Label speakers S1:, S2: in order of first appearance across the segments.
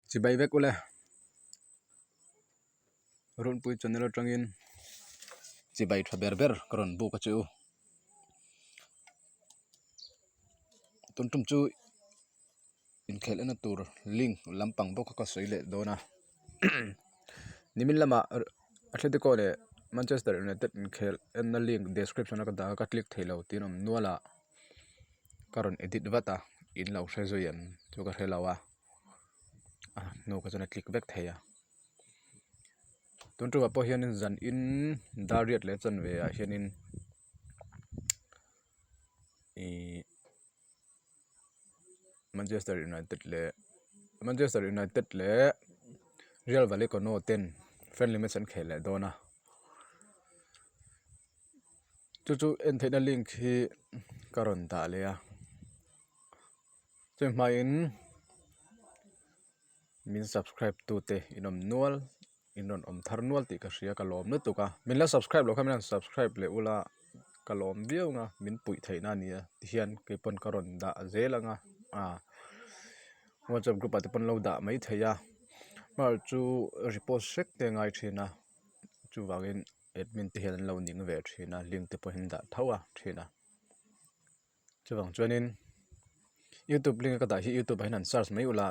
S1: Chibai vek ule. Runpui channel atangin chibai tha ber ber ka rawn buk a che u. Tun tum chu inkhelh ena tur link lampang bawk kha ka sawi leh dawn a. Nimin lamah Atletico leh Manchester United inkhelh enna link description a ka dah a ka click theih lo tiin awm nual a. Ka rawn edit vat a in lo hre zui em chu ka hre lo a a hnu kha chuan a click vek thei a tun tumah pawh hianin zan in dar riat leh chanve ah hianin ihh Manchester United leh Manchester United leh Real Vallecano ten friendly match an khel leh dawn a. Chu chu en theihna link hi ka rawn dah leh a chumi hmain min subscribe tute in awm nual in rawn awm thar nual tih ka hria ka lawm lutuk a min la subscribe loh kha min rawn subscribe leh ula ka lawm viau ang a min puih theihna a ni a tihian keipawn ka rawn dah zel ang a ah whatsapp group ah te pawn lo dah maithei a amaherawhchu repost hrek te a ngai thin a chuvangin. Admin te hian an lo ning ve thin a link te pawh hi an dah tho a thin a chuvang chuanin youtube link a ka dah hi youtube ah hian han search mai ula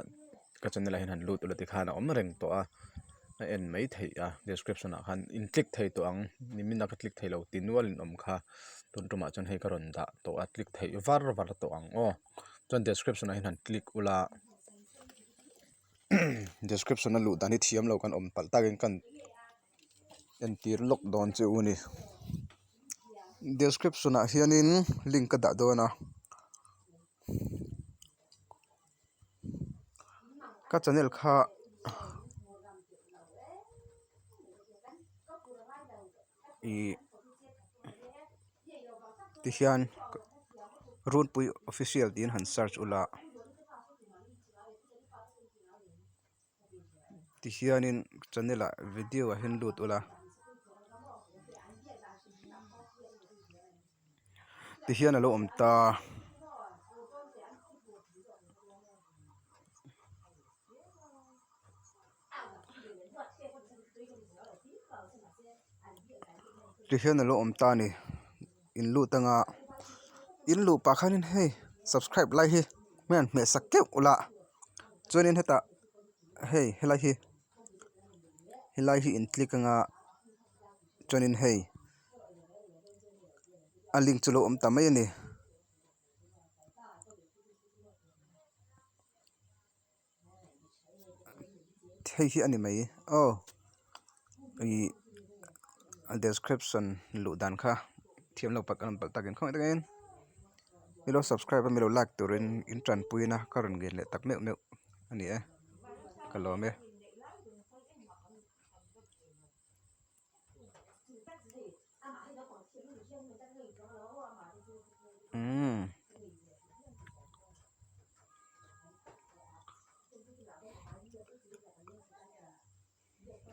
S1: ka channel ah hian han lut ula tikhan a awm reng tawh a a en mai theih a description ah khan in click thei tawh ang nimin a ka click theih loh ti nual in awm kha tun tumah chuan hei ka rawn dah tawh a click theih var var tawh ang aw chuan description ah hian han click ula description a luh dan hi thiam lo kan awm palh takin kan. Entir lawk dawn che u a ni description ah hianin link ka dah dawn a ka channel kha ihh tihian runpui official tiin han search ula. Tihianin channel ah video ah hian lut ula tihian alo awm ta. Tihian alo awm ta a ni in lut anga in luh pah khanin hei subscribe lai hi hmel hmeh sak keuh ula chuanin hetah hei helai hi helai hi in click anga chuanin hei a link chu lo awm ta mai a ni. Hei hi a ni mai aw ih a description luh dan kha thiam lo pakhat an palh takin khawngaih takin mi lo subscribe a mi lo like turin in tanpuina ka rawn ngen leh tak meuh meuh a ni e ka lawm e. Umm.